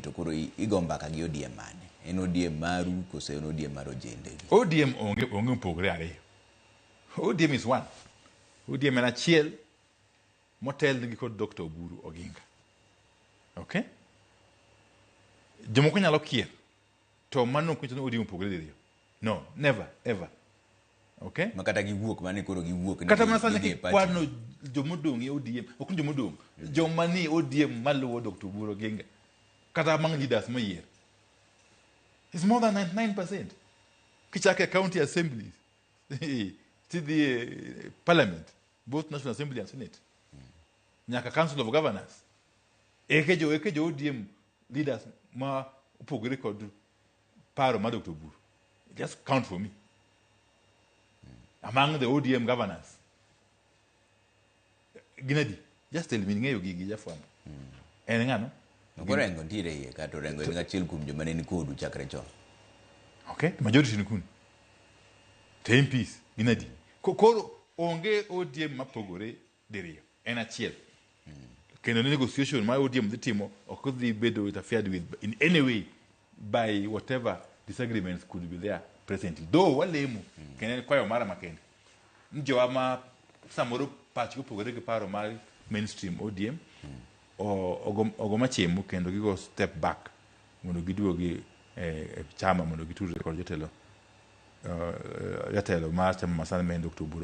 to koro igo mbaka gi ODM mane? En ODM maru kose en ODM mar ojende gi? ODM onge mopogore ariyo. ODM is one. ODM en achiel motelnigi kod Dr. Oburu Oginga. Okay? Jomoko nyalo kier to mano ok nyiso ni ODM opogore diriyo. No, never ever. Okay? Ma kata giwuok mane koro giwuok ni Kata mana sani gidhi e party. kikwano jomodong' e ODM, ok ni jomodong', joma ni ODM maluwo Dr. Oburu Oginga, kata among leaders moyier, it's more than 99%. Kichako e county assemblies, tidhi e parliament, both National Assembly and Senate, nyaka Council of Governors, eke jo ODM leaders ma opogore kod paro mar Dr. Oburu. Just count for me. Among the ODM governors, gin adi? Just tell me, ng'eyo gigi jafwambo. En ng'ano? To koro Orengo nitiere iye ka to Orengo en achiel kuom joma ne ni kodu chakre chon. Okay, majority ni kuni. To MPs gin adi? Koro onge ODM mapogore diriyo, en achiel. Kendo negotiation ma ODM dhi timo ok dhi bedo interfered with in any way by whatever disagreements could be there presently. Though walemo, kendo en kwayo mara makende. Ni jowa ma samoro pachgi opogore gi paro mar mainstream ODM, ogo machimo kendo gigo step back mondo giduogi e chama mondo gitudre kod jotelo, jatelo mar chama masani ma en Dr. Oburu.